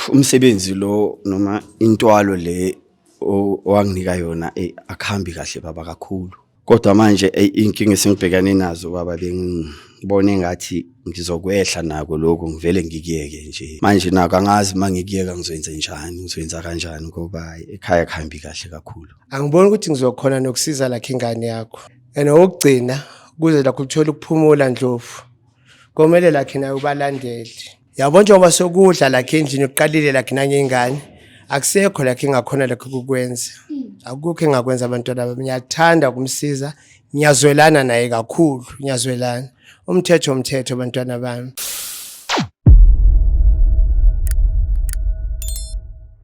Umsebenzi lo noma intwalo le owanginika yona eyi akuhambi kahle baba kakhulu. Kodwa manje eyi iy'nkinga esengibhekane nazo baba bengibona engathi ngizokwehla nako lokhu ngivele ngikuyeke nje. Manje nako angazi uma ngikuyeka ngizoyenza njani, ngizoyenza kanjani ngoba ekhaya akuhambi kahle kakhulu. Angiboni ukuthi ngizokhona nokusiza lakhe ingane yakho. And okugcina kuze lakho uthole ukuphumula Ndlovu. Komele lakhe naye ubalandele. Yabo njengoba sokudla lakhe endlini uqalile lakhe nanye ingane. Akusekho lakhe engakhona lakhe ukukwenza. Akukho engakwenza abantwana bami. Ngiyathanda ukumsiza, ngiyazwelana naye kakhulu, ngiyazwelana. Umthetho umthetho bantwana bami.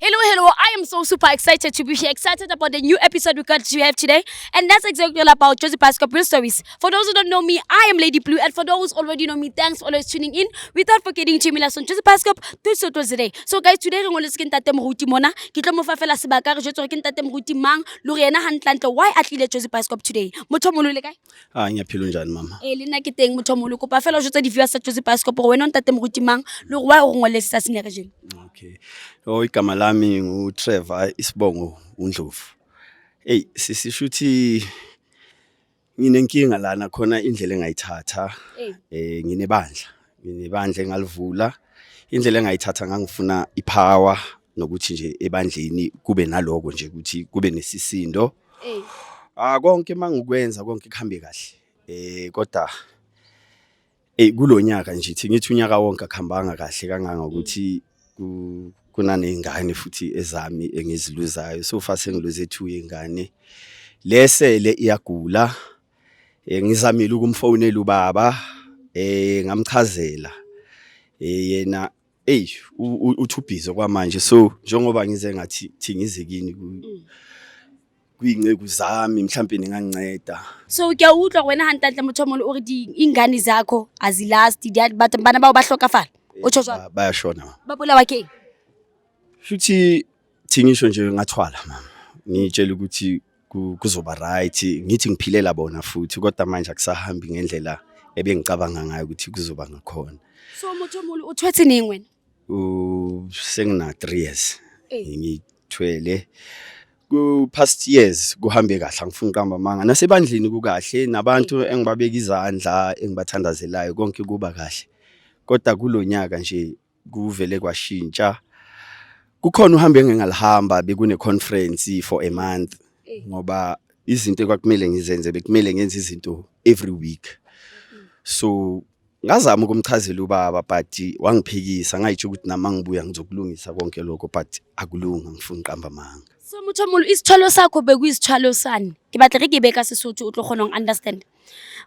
Hello, hello. I am so super excited to be here, excited about the new episode we got to have today. And that's exactly all about Josie Pascal Real Stories. For those who don't know me, I am Lady Blue. And for those already know me, thanks for always tuning in. Without forgetting to email us on Josie Pascal today. So guys, today re ngoletse ke ntate Moruti mona. Ke tlo mo fa fela sebaka re jwetse hore ke ntate Moruti mang le hore yena hantlentle why a tlile Josie Pascal today. Motho o moholo le kae? Ah, ngiyaphila unjani mama? Eh le nna ke teng motho o moholo. Kopa fela o jwetse di-viewers tsa Josie Pascal hore wena o ntate Moruti mang le hore why o re ngoletse tsatsing la kajeno. Okay. Oh igama lami nguTrevor isibongo uNdlovu. Hey sisi shuthi nginenkinga lana khona indlela engayithatha eh nginebandla. Nginebandla engalivula. Indlela engayithatha ngangifuna ipower nokuthi nje ebandleni kube naloko nje ukuthi kube nesisindo. Ah konke mangikwenza konke kuhambe kahle. Eh kodwa Eyi kulo nyaka nje thi ngithi unyaka wonke akuhambanga kahle kangangokuthi kunaney'ngane futhi ezami engiziluzayo. So far sengiluze 2 iy'ngane. Le esele iyagula, ngizamile ukumfonela ubaba ngamchazela yena eyi uthi ubhizi okwamanje. So njengoba ngize ngathi thi ngize kini kuyinceku zami mhlampe ninganginceda. So ke a utlwa gore wena hantlentle motho o moholo o re ingane zakho azilasti bana bao ba hlokafala. O tjho jwalo? Bayashona mama. Ba bolawa ke eng? Futhi thi ngisho nje ngathwala mama. Ngitshela ukuthi kuzoba right ngithi ngiphilela bona futhi kodwa manje akusahambi ngendlela ebengicabanga ngayo ukuthi kuzoba ngakhona. So motho o moholo o thwetse neng wena? Sengina 3 years ngithwele ku past years kuhambe kahle angifuni uqamba amanga nasebandleni kukahle nabantu engibabeka izandla engibathandazelayo konke kuba kahle kodwa kulonyaka nje kuvele kwashintsha kukhona uhambe engingalihamba bekune conference for a month ngoba izinto ekwakumele ngizenze bekumele ngenze izinto every week so ngazama ukumchazela ubaba but wangiphikisa ngayitsho ukuthi nami ngibuya ngizokulungisa konke lokho but akulunga ngifuna uqamba amanga. So motho o moholo isithwalo sakho bekuyisithwalo sani? Ke batla re ke be ka Sesotho o tlo kgona ho understand.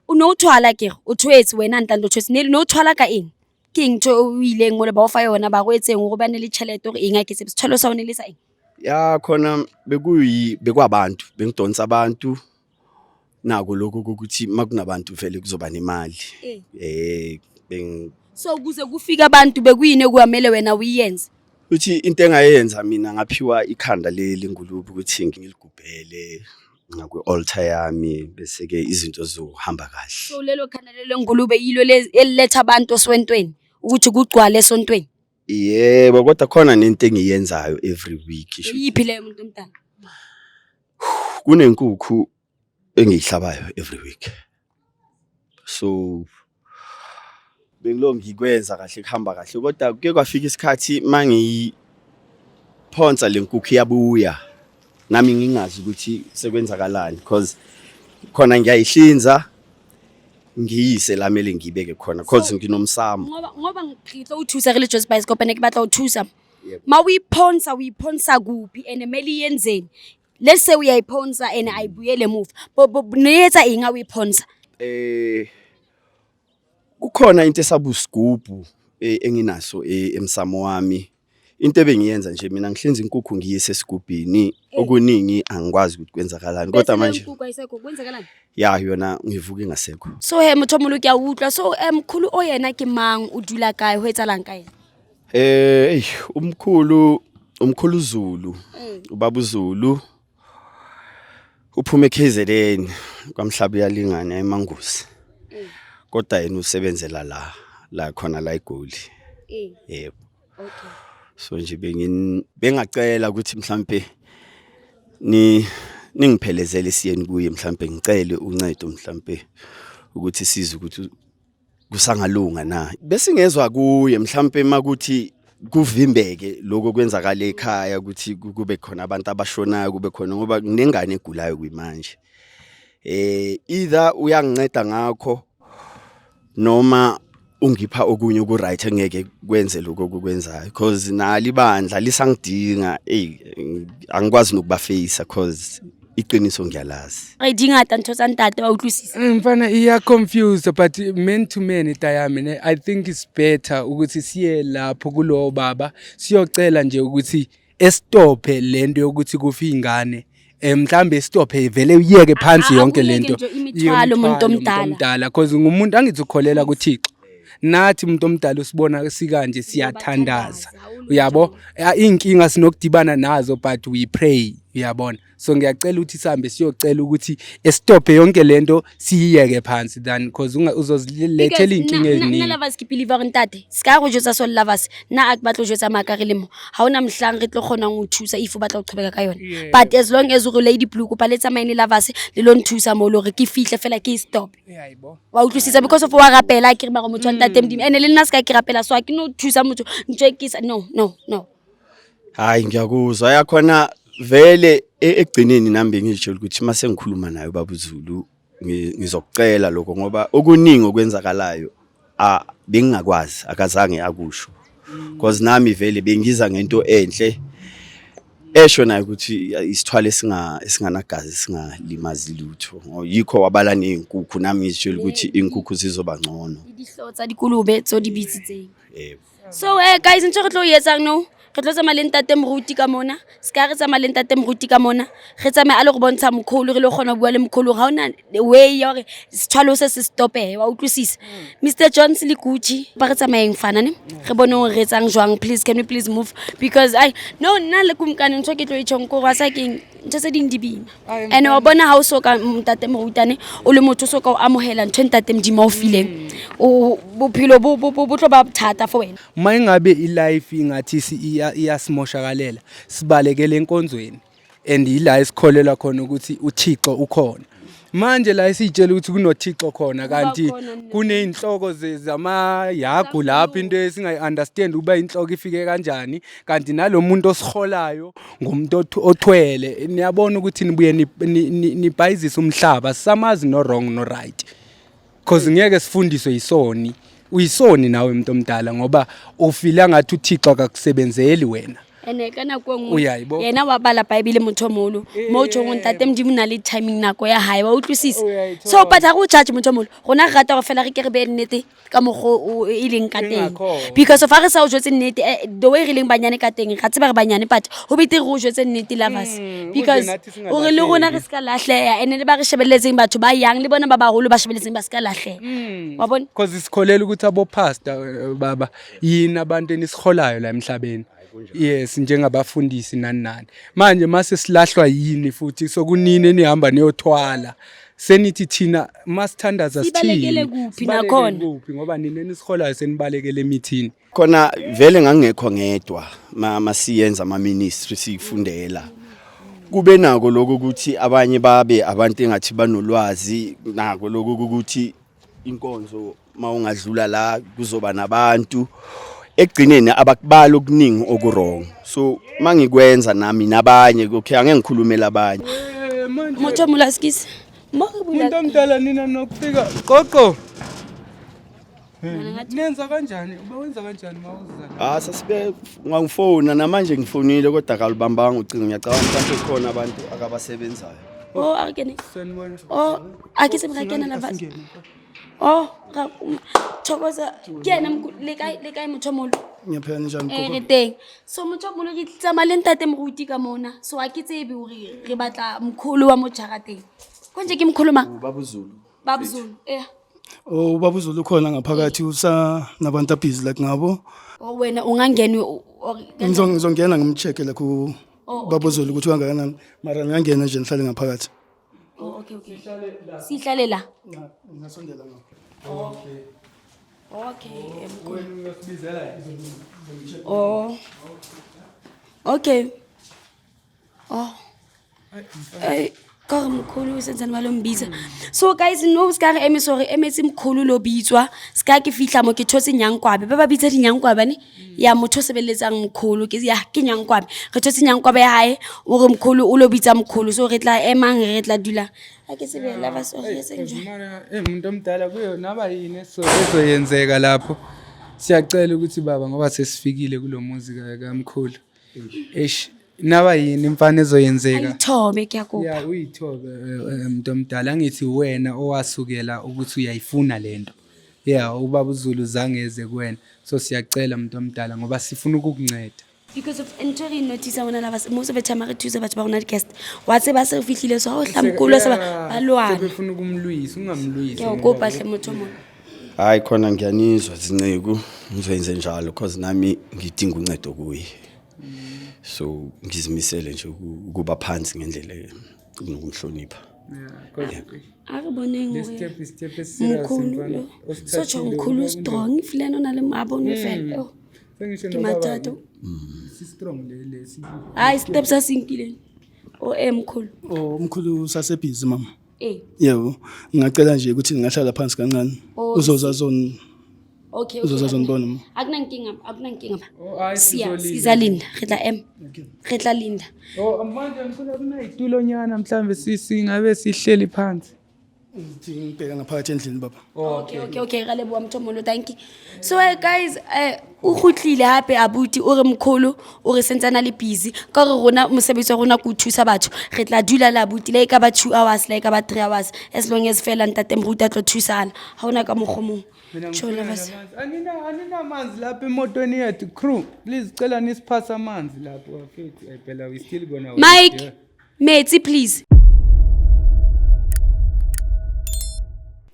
O ne o thwala akere o thwetse wena ntlante o thwetse ne o thwala ka eng? Ke eng ntho o ileng mole ba o fa yona ba go etseng hore o bane le tjhelete hore eng ha ke tsebe sethwalo sa hao ne le sa eng? Ya khona bekuyi bekwabantu bengidonsa abantu nako lokho kokuthi makunabantu vele kuzoba nemali eh beng So ukuze kufike abantu bekuyini ekwamele wena uyenze? Uthi into engayenza mina ngaphiwa ikhanda leli ngulube ukuthi ngiligubhele ngakwi-altar yami bese ke izinto zizohamba kahle. So lelo khanda lelo ngulube yilo eliletha abantu esontweni ukuthi kugcwale esontweni. Yebo, kodwa khona nento engiyenzayo every week. Iyiphi leyo muntu omdala? Kunenkukhu engiyihlabayo every week. So bengilo ngikwenza kahle kuhamba kahle kodwa kuke kwafika isikhathi mangiyiphonsa le nkukhu iyabuya nami ngingazi ukuthi sekwenzakalani because khona ngiyayihlinza ngiyise la mele ngiyibeke khona cause nginomsamo ngoba ke tlo o thusa re le Jozi Bioscope ne ke batla o thusa ma o iphonsa o iphonsa kuphi and mele yenzeni let's say uyayiphonsa and ayibuyele emuva ne etsa eng ha o iphonsa eh kukhona into esabusigubhu enginaso emsamo wami into ebengiyenza nje mina ngihlinza inkukhu ngiyise esigubhini okuningi angikwazi ukuthi kwenzakalani kodwa manje inkukhu ayisekho kwenzakalani ya yona ngivuka ingasekho so he motho o moholo ke a utlwa so mkhulu o yena ke mang o dula kae ho etsahalang ka yena Eh ey umkhulu umkhulu Zulu ubaba uZulu uphuma eKZN kwamhlaba uyalingana eManguzi kodwa yena usebenzela la la khona la eGoli yebo okay. So nje bengacela ukuthi mhlambe ni ningiphelezele siyeni kuye, mhlambe ngicele uncedo, mhlambe ukuthi size ukuthi kusangalunga na, bese ngezwa kuye mhlambe makuthi kuvimbeke lokho kwenzakala ekhaya, ukuthi kube khona abantu abashonayo, kube khona, ngoba kunengane egulayo kuyimanje. Either uyanginceda ngakho noma ungipha okunye ku right engeke kwenze lokho okwenzayo, because nali ibandla lisangidinga. Ey, angikwazi nokubafacea cause iqiniso ngiyalazi. Re di ngata ntho tsa ntate, wa utlwisisa? Mfana, iya confused, but man to man, Tayami ne, I think it's better ukuthi siye lapho kulowo baba, siyocela nje ukuthi estophe lento yokuthi kufe ingane. Mhlambe stophe vele, uyeke phansi yonke Akuyeke lento. nje imithwalo, muntu omdala. Omdala, cause ngumuntu angithi ukholela kuThixo. Nathi umuntu omdala usibona sikanje, siyathandaza, uyabo? Iy'nkinga sinokudibana nazo, but we pray, uyabona? So ngiyacela ukuthi sihambe siyocela ukuthi estophe yonke lento, siyiyeke phansi than cause uzozilethela iy'nkinga Nna eziningi. Lovers, ke believe gore ntate se ka go jwetsa so. Lovers, nna a ke batlo jwetsa maaka re le mo, ga ona mohlang re tlo kgonang ho thusa if o batla ho qhobeka ka yona. But as long as ore Lady Blue, kopa le tsamaye le Lovers le lo nthusa mo le hore ke fihle fela ke e stop, wa utlwisisa? Because of wa rapela, ke re mara motho wa ntate Modimo, ene le nna se ka ke rapela, so ha ke no thusa motho ntho e ke sa. No, no, no. Hayi, ngiyakuzwa yakhona vele. Ekugcineni nami bengizitshela ukuthi mase ngikhuluma naye ubaba uZulu, ngizokucela lokho, ngoba okuningi okwenzakalayo a bengingakwazi, akazange akusho, because nami vele bengiza ngento enhle, esho naye ukuthi isithwalo esinganagazi singalimazi lutho. Yikho wabala nezinkukhu, nami ngizitshela ukuthi inkukhu zizoba ngcono. Le dihlooho tsa dikolobe tseo di bitsitseng. Yebo. So guys, ntho re tlo e etsang no, re tlo tsamaya le ntate moruti ka mona, se ka re tsamaya le ntate moruti ka mona, re tsamaye a le go bontsha mkhulu, re le kgona ho bua le mkhulu ga ona way ya hore sethwalo se se stopehe, wa utlwisisa? Mr Jones le Gucci ba re tsamayeng fana ne re bone hore re etsang jwang. Please, can we please move? Because I no, nna le kumkane ntho ke tlo e tjhong ko wa sa keng, ntho tse ding di bima, and wa bona ha o so ka ntate morutane, o le motho o so ka o amohela ntho e ntate Modimo a o fileng, bophelo bo tlo ba thata for wena. Uma ingabe ilife ingathi iyasimoshakalela, sibalekele enkonzweni, and yila esikholelwa khona ukuthi uThixo ukhona. Manje la esiyitshela ukuthi kunoThixo khona, kanti khona kuney'nhloko zamayagu lapho, into esingayi-understand ukuba inhloko ifike kanjani, kanti nalo muntu osiholayo ngumuntu othwele. Niyabona ukuthi nibuye nibhayizise umhlaba, sisamazi no wrong no right, cause ngeke sifundiswe yisoni. Uyisoni nawe muntu omdala, ngoba ufila ngathi uThixo akakusebenzeli wena. Ene ka nako e nngwe Uyayibo? Yena wa bala Bible, motho o moholo mo o tjhong, ntate Modimo o na le timing, nako ya hae, wa utlwisisa? So but ha re o judge, motho o moholo, rona re rata gore fela re ke re beye nnete ka mokgwa o e leng ka teng, Engakhona. because of ha re sa o jwetse nnete, the way re leng banyane ka teng, ra tseba re banyane, but ho betere re o jwetse nnete, lovers, because ukuze nathi hore le rona re singalahleki. se ka lahleha, ene le ba re shebelletseng, batho ba yang le bona ba baholo ba shebelletseng, ba se ka lahleha, wa bona? Cause sikholelwa ukuthi abo-pastor, baba, yini abantu enisiholayo la emhlabeni, yes, njengabafundisi nani nani. Manje mase silahlwa yini futhi, sokunini enihamba niyothwala, senithi thina masithandaza Sibalekele sithini? kuphi Sibalekele nakhona? kuphi, ngoba nina enisiholayo senibalekele emithini? Khona vele ngangekho ngedwa masiyenza ama ministry, siyifundela, kube nako lokho ukuthi abanye babe abantu engathi banolwazi nako lokho ukuthi inkonzo mawungadlula la kuzoba nabantu ekugcineni abakubali okuningi okuwrong. So mangikwenza nami nabanye, okay, angeke ngikhulumele abanye. Manje Motho o moholo, askies mo re bula. Umuntu omdala, nina nokufika qoqo. Nenza kanjani? Uba wenza kanjani mawuza? Ah, sasibe ngangifona namanje, ngifonile kodwa akalubambanga ucingo. Ngiyacabanga mhlawumbe khona abantu akabasebenzayo. Oh, a re kene. Sanibona. Oh, a ke se re kena, lovers. Oh, ra thokoza ke ena le kae, le kae, motho o moholo? Ngiyaphila, njani? Eh, Gogo? re teng. So motho o moholo, re tsamaya le ntate moruti ka mona, so ha ke tsebe hore re batla mkhulu wa mo jarateng konje, ke mkhulu mang? Babuzulu. Babuzulu, eh. Oh, ubaba uZulu ukhona ngaphakathi, usa nabantu abhizi like ngabo. Oh, wena ungangeni or Ngizongena ngimcheck like u Oh, okay. baba uZulu ukuthi kangakanani. Mara ngiyangena nje ngihlale ngaphakathi. Oh, okay, sihlale la. Ngingasondela ngapha. Okay, mkhulu. Oh. Okay. Oh. Ai, ka gore mkhulu o sentsane ba lo mbitsa. So guys, no se ka re eme, sorry, emetse mkhulu lo bitswa. Se ka ke fihla mo ke thotse nyankwabe. Ba ba bitsa dinyankwabe ne? Ya motho o sebeletsang mkhulu ke ya ke nyankwabe. Re thotse nyankwabe ya hae, o re mkhulu o lo bitsa mkhulu. So re tla emang re tla dula. Ha ke tsebe la ba so re etseng jwang. Mara eh umuntu omdala kuyo naba yini ezoyenzeka lapho. Siyacela ukuthi baba ngoba sesifikile kulo muzi kamkhulu. Eish naba yini imfana ezoyenzeka. Ayithobe ke ya kopa. Ya uyithobe muntu omdala, angithi wena owasukela ukuthi uyayifuna lento. Yeah, ubaba uZulu zangeze kuwena. So siyacela muntu omdala ngoba sifuna ukukunceda. Because of ntho e re e notice rona la most of the time ha re thusa batho ba rona di-guest, wa tseba se re fihlile so ha o hla mkhulu se ba lwana. Sebefuna ukumlwisa, ungamlwisi. Ke a o kopa hle motho o mong. Hayi khona ngiyanizwa zinceku, ngizoyenze njalo cause nami ngidinga uncedo kuye. So ngizimisele nje ukuba phansi ngendlela nokumhlonipha. Yeah, 'cause A re boneng le hore step step eserious mkhulu mfana, yo. So tjho osithathile mkhulu ubaba strong if le yena o na le a bone fela. Oh, Sengisho ke nobaba mathata. si strong le le si Hayi step sa se nkileng. O e mkhulu. Oh, umkhulu usasebhizi mama. Eh. Yebo, ngingacela nje ukuthi ngingahlala phansi kancane. Oh, Uzoza zon Okay. uzoza zonibona mama. Akunankinga, akunankinga ba. Oh, hayi, Siya, sizolinda. sizalinda. Re tla ema. Re tla linda. Oh, manje mkhulu kunayitulonyana mhlambe singabe sihleli phansi. Ngithi ngibheka ngaphakathi endlini baba. Okay, ra leboha motho o moholo, thank you. So guys, o kgutlile hape abuti, o re mkholo, o re sentsana le busy. Ka hore rona mosebetsi wa rona ke ho thusa batho. Re tla dula le abuti le e ka ba 2 hours, le e ka ba 3 hours, as long as fela ntate Moruti a tlo thusana. Ha hona ka mokgwa o mong. Mina Tjho, ngifuna Lovers. namanzi. Anina amanzi lapha emotweni yethu crew. Please cela nisiphase amanzi lapho bafethu. Ay phela we still gonna wait, Mike, yeah. metsi please.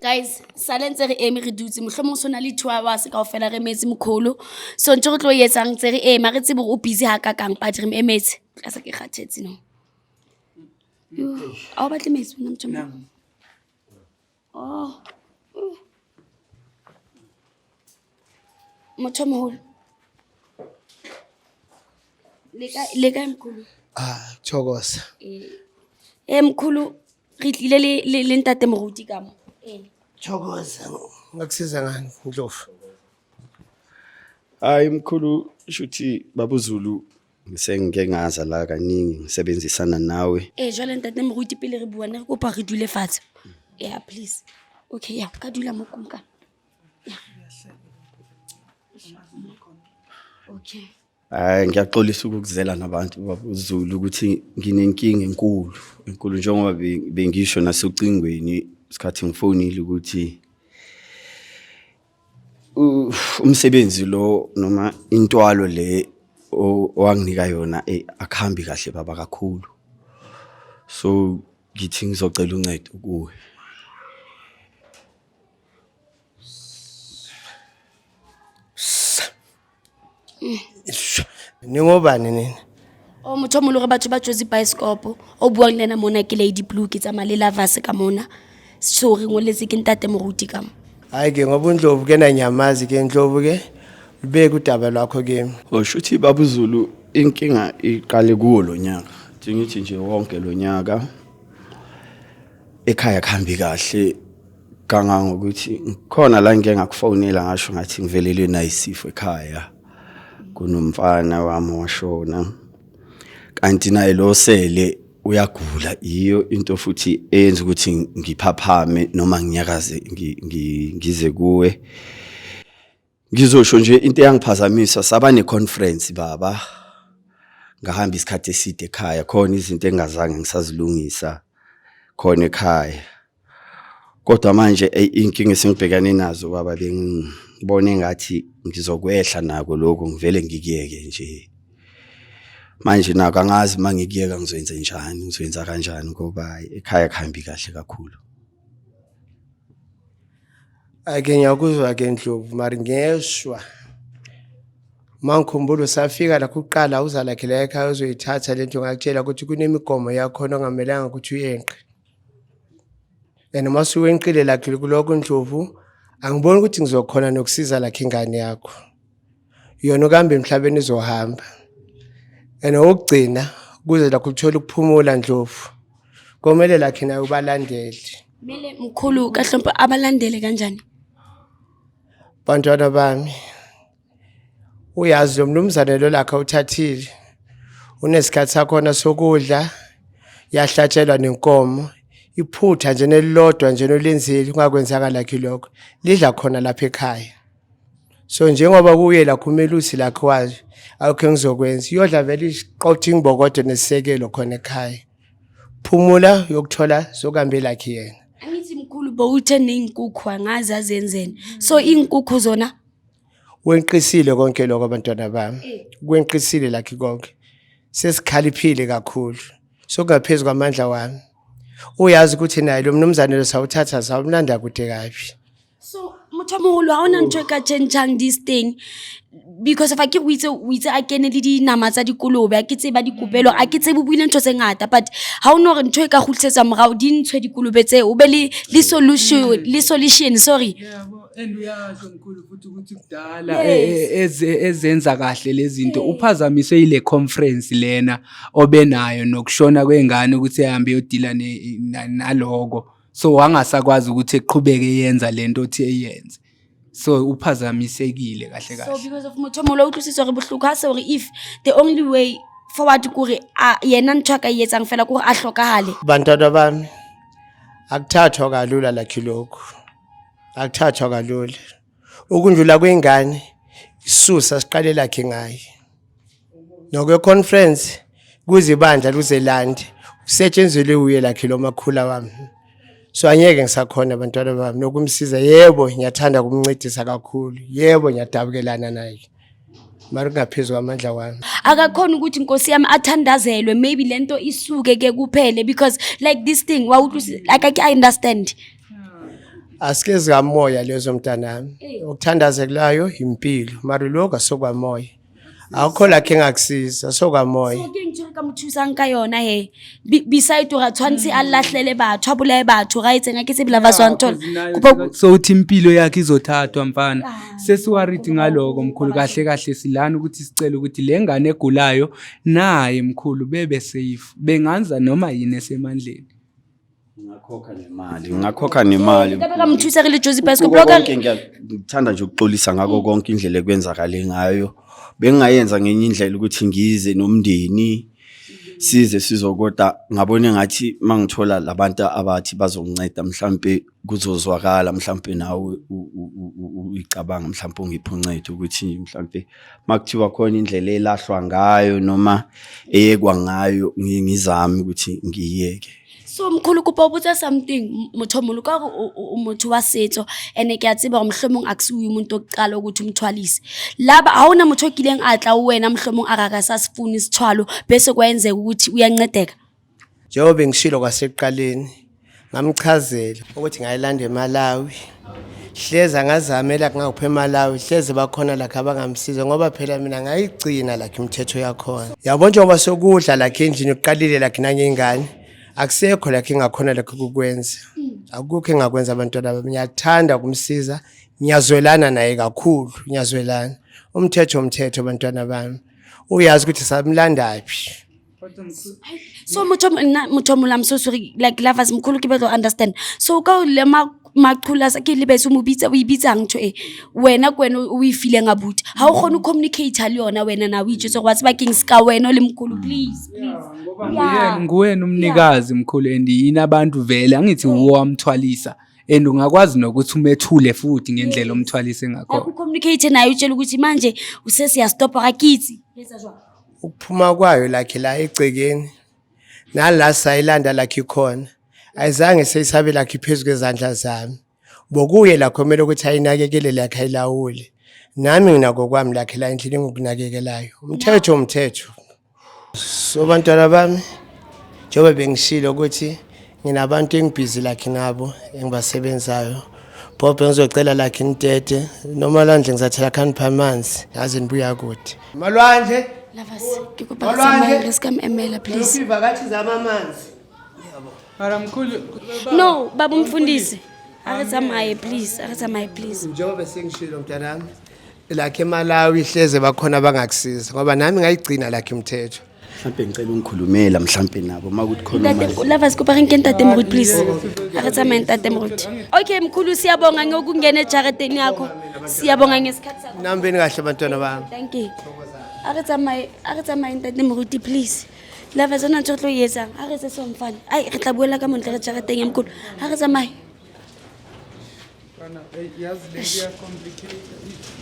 Guys, sale ntse re eme re dutse, mohlomong so na le 2 hours kaofela re emetse mkholo. So ntho re tlo e etsang ntse re ema, re tsebe hore o busy hakakang, but re mo emetse. Tlasa ke kgathetse no. Yo, ha o batle metsi wena motho o moholo? Oh. Motho o moholo. Le kae, le kae mkhulu? Ah, thokoza. Eh mkhulu, re tlile le ntate Moruti ka mo. Eh. Thokoza. Ngakusiza ngani Ndlovu? Hayi mkhulu, shuthi baba uZulu sengike ngaza la kaningi ngisebenzisana nawe. Eh jwale ntate Moruti pele re bua ne re kopa re dule fatshe. Yeah, please. Okay, yeah, ka dula mo kumka. Yeah. Okay. Hayi ngiyaxolisa ukukuzela nabantu baba uZulu ukuthi nginenkinga enkulu, enkulu njengoba bengisho nasocingweni isikhathi ngifonile ukuthi umsebenzi lo noma intwalo le owanginika yona akuhambi kahle baba kakhulu. So ngithi ngizocela uncedo kuwe. Ningobani nina? O motho o moholo re batho ba Jozi Bioscope o buang le yena mona ke Lady Blue, ke tsamaya le Lovers ka mona. So re ngoletse ke ntate Moruti ka mo. Hayi ke ngoba uNdlovu ke nanyamazi ke Ndlovu ke ubeke udaba lwakho kimi. Osho ukuthi baba uZulu inkinga iqale kuwo lo nyaka. Thi ngithi nje wonke lo nyaka ekhaya kuhambi kahle kangangokuthi khona la ngike ngakufonela ngasho ngathi ngivelelwe nayisifo ekhaya. Kunomfana wami washona. Kanti naye lo sele uyagula, iyo into futhi eyenza ukuthi ngiphaphame noma nginyakaze ngize kuwe. Ngizosho nje into eyangiphazamisa, saba ne-conference baba. Ngahamba isikhathi eside ekhaya, khona izinto engingazange ngisazilungisa khona ekhaya. Kodwa manje eyi inkinga esengibhekane nazo baba, bengibona engathi ngizokwehla nako lokhu ngivele ngikuyeke nje. Manje nako angazi uma ngikuyeka ngizoyenza njani, ngizoyenza kanjani ngoba ekhaya akuhambi kahle kakhulu. Ake ngiyakuzwa ke Ndlovu mara ngeshwa. Mangikhumbula usafika la kuqala uza lakhe la ekhaya uzoyithatha lento ngakutshela ukuthi kunemigomo yakhona ongamelanga ukuthi uyenqe. And uma usuwenqile lakhe kulokho Ndlovu, angiboni ukuthi ngizokhona nokusiza lakhe ingane yakho. Yona ukuhamba emhlabeni izohamba. And okugcina kuze lakho uthola ukuphumula Ndlovu. Komele lakhe naye ubalandele. Mele mkhulu kahlompo abalandele kanjani? Bantwana bami, uyazi lo mnumzane lo lakhe awuthathile unesikhathi sakhona sokudla, yahlatshelwa nenkomo, iphutha nje nelilodwa nje nolenzile ungakwenzanga lakhe lokho, lidla khona lapha ekhaya. So njengoba kuye lakho umelusi lakhe wazi akukho engizokwenza, iyodla vele isiqotha ingbokodo nesisekelo khona ekhaya. Phumula yokuthola sokuhambe lakhe yena. Angithi mkhulu bowuthe ney'nkukhu angazi azenzeni. So iy'nkukhu zona? Wenqisile konke lokho abantwana bami. Kwenqisile lakhe konke. Sesikhaliphile kakhulu. Sokungaphezu kwamandla wami. Uyazi ukuthi naye lo mnumzane lo sawuthatha sawumlanda kude kabi. So motho mogolo ha ona ntho e ka changeng this thing because of a ke o itse o itse a kene le dinama tsa dikolobe a ke tseba dikopelo a ke tsebe o buile ntho tse ngata but ha o no re ntho e ka kgutlisetsa morao di ntshwe dikolobe tse o be le le solution le solution sorry. Yabo and uyasho mkhulu futhi ukuthi kudala ezenza kahle lezi zinto uphazamise ile conference lena obenayo nokushona kwengane ukuthi ehambe yodila naloko, so wangasakwazi ukuthi eqhubeke yenza lento othi eyenze, so uphazamisekile kahle So kahle. Because of motho mogolo o utlwisisa hore bohloko ha se hore if the only way forward kore a yena ntho a ka e etsang fela kore a hlokahale. Bantwana bami, akuthathwa kalula lakhe lokhu. Akuthathwa kalula. Ukundlula kwengane isusa siqale lakhe ngaye. Nokwe conference kuze ibandla luzelande usetshenzelwe uye lakhe lo makhula wami. So angeke ngisakhona bantwana bami nokumsiza. Yebo, ngiyathanda ukumncedisa kakhulu. Yebo, ngiyadabukelana naye. Mara kungaphezu kwamandla wami. Akakhona ukuthi inkosi yami athandazelwe maybe lento isuke ke kuphele because like this thing wa utlwisisa like I understand. Asike zikamoya lezo mntanami. Ukuthandazekelayo impilo, mara lokho asokwamoya. Akukho lakhe engakusiza, asokwamoya. So ke ntho e ka mo thusang ka yona he beside hore a tshwanetse a lahlele batho a bolaye batho ga etseng a ke tsebe lava swanthola kopa. So uthi impilo yakhe izothathwa mfana, sesiworried ngaloko mkhulu. Kahle kahle silana ukuthi sicele ukuthi le ngane egulayo naye mkhulu bebe safe, benganza noma yini esemandleni. Ngingakhokha nemali, ngingakhokha nemali. Ka be ka mo thusa re le Jozi Bioscope. Kuko konke ngithanda nje ukuxolisa ngako konke indlela ekwenzakale ngayo. Bengingayenza ngenye indlela ukuthi ngize nomndeni size sizokoda ngabona engathi mangithola labantu abathi bazonginceda mhlampe kuzozwakala mhlampe nawe uyicabanga mhlampe ungiphe uncedo ukuthi mhlampe makuthiwa khona indlela elahlwa ngayo noma eyekwa ngayo ngizame ukuthi ngiyeke. So mkhulu kopa o botsa something motho o moholo ka hore o motho wa setso ene ke a tseba hore mohlomong a ke umuntu wokuqala ukuthi umthwalise. Laba ha hona motho o kileng a tla ho wena mohlomong a re a ka sifuni isithwalo bese kwayenzeka ukuthi uyancedeka. Njengoba bengishilo kwasekuqaleni, ngamchazela ukuthi ngayilanda eMalawi. Hleze ngazamela kungakuphi eMalawi, hleze bakhona lakhe abangamsiza ngoba phela mina ngayigcina lakhe imithetho yakhona. Yabo njengoba sokudla lakhe endlini uqalile lakhe nangengane, akusekho lakhe engakhona lakhe ukukwenza. Akukho engakwenza abantwana bami. Ngiyathanda ukumsiza, ngiyazwelana naye kakhulu, ngiyazwelana. Umthetho umthetho bantwana bami. Uyazi ukuthi samlandaphi. So motho nna motho o I'm so sorry like lovers mkhulu ke batla ho understand. So ka o le maqhula sa ke lebetse o mo bitsa o e bitsang ntho e wena ke wena o e fileng abuti ha o kgone ho communicate le yona wena na o itjwetse gore wa tseba keng ska wena o le mkhulu please please. Ngoba nguwena umnikazi mkhulu and yini abantu vele angithi uwo wamthwalisa and ungakwazi nokuthi umethule futhi ngendlela omthwalise ngakhona. Like ucommunicate naye utshela ukuthi manje usesiyastopa ka kitsi. Etsa jwang? Ukuphuma kwayo lakhe la egcekeni nala sayilanda lakhe ikhona ayizange seyisabe lakhe phezu kwezandla zami. Bokuye lakho kumele ukuthi ayinakekele lakhe ayilawule. Nami nginako kwami lakhe la endlini engikunakekelayo. Umthetho umthetho. So bantwana bami, njengoba bengishilo ukuthi nginabantu engibhizi lakhe nabo engibasebenzayo. Bob ngizocela lakhe nitete noma landle ngizathela khani phamanzi yazi nibuya kude. Malwandle. Lovers ke kopa re tsamaye re ska mo emela please. Ivakathi zama amanzi. Mara mkhulu. No baba umfundisi a re tsamaye please, a re tsamaye please. Njengoba sengishilo mntanami lakhe eMalawi hleze bakhona abangakusiza ngoba nami ngayigcina lakhe imithetho. Mhlampe ngicela ungikhulumela mhlampe nabo makuthi khona Ntate umazi. Lovers, kopa re nke ntate Moruti, please. A re tsamaye, ntate Moruti. Okay mkhulu, siyabonga ngokungena ejareteni yakho. Siyabonga ngesikhathi sakho. Nambeni kahle bantwana bami. Thank you. A re tsamaye, a re tsamaye, ntate Moruti, please. Lovers, ona ntho re tlo e etsang. A re etse so mfana. Ai, re tla buela ka montle re jareteng ya mkhulu. A re tsamaye. Bana, yazi le nto iya-complicate.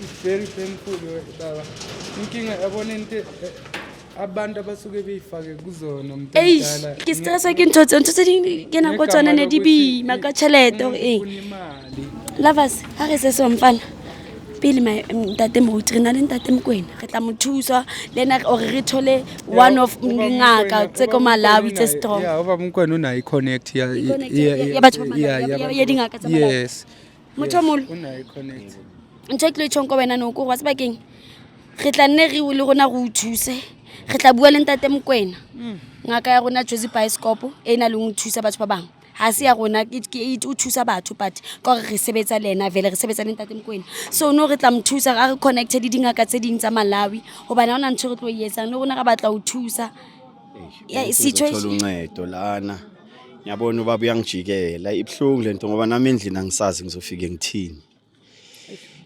It's very painful, baba. Inkinga yabona into abantu abasuke beyifake kuzona umuntu Eish, omdala. ke stresswa ke ntho tse, ntho tse ding ke nako tsona ne di boima ka tjhelete hore eng. Ufuna imali. Lovers, ha re se so mfana. Pele ntate Moruti, re na le ntate Mokwena, re tla mo thusa le ena hore re thole one of dingaka tse ko Malawi tse strong. Yeah, ubaba Mokwena unayo i-connect ya I-connect ya batho ba Malawi, ya dingaka tsa Malawi. Yes. Motho o moholo. Unayo i-connect. Ntho e ke lo e tjhong ko wena no, ke hore wa tseba keng, re tla nne re le rona re o thuse. Re tla bua le ntate Mokwena, ngaka ya rona Jozi Bioscope e na leng ho thusa batho ba bang. Ha se ya rona, o thusa batho, but ka hore re sebetsa le yena, vele re sebetsa le ntate Mokwena. So no re tla mo thusa a re connecte le dingaka tse ding tsa Malawi, hobane ha hona ntho e re tlo e etsang, le rona re batla ho thusa. Yeah, Ngizothola situation. uncedo lana. Ngiyabona ubaba uyangijikela, ibuhlungu lento ngoba nami endlini angisazi ngizofike ngithini.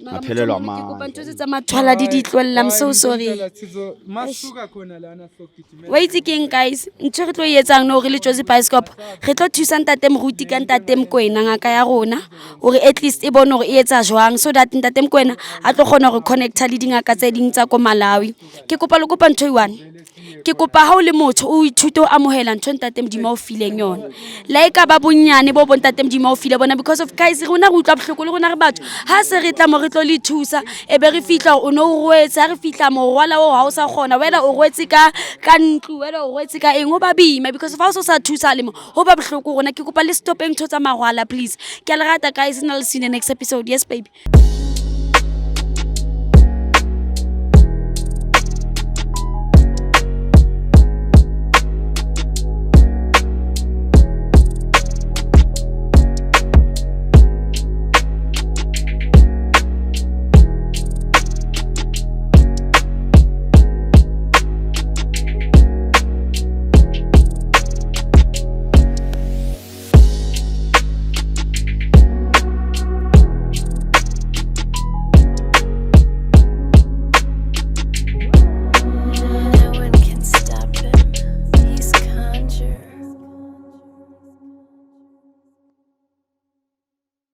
Ngaphelelwa Ke kopa amandla. ntho tse tsa mathwala di tlohella. I'm so sorry. Masuka khona lana sogijimela. Wa itse keng guys, ntho e re tlo e etsang no re le Jozi Bioscope, re tlo thusa ntate Moruti ka ntate Mokwena, ngaka ya rona, hore at least e bone hore e etsa jwang, so that ntate Mokwena a tlo kgona hore connecta le dingaka tse ding tsa ko Malawi. Ke kopa le kopa ntho e one. Ke kopa ha o le motho o ithute ho amohela ntho ntate Modimo a o fileng yona. Le ha e ka ba bonnyane bo bo ntate Modimo a o file bona, because of guys, rona re utlwa bohloko le rona re batho. Ha se re tla mo re tlo le thusa, e be re fihla o no o rwetse, ha re fihla morwala oo ha o sa kgona, whether o rwetse ka ntlo, whether o rwetse ka eng, ho ba boima because of ha o so sa thusa le mo, ho ba bohloko rona. Ke kopa le stopeng ntho tsa marwala, please. Ke a le rata guys, nna le see you in the next episode. Yes baby.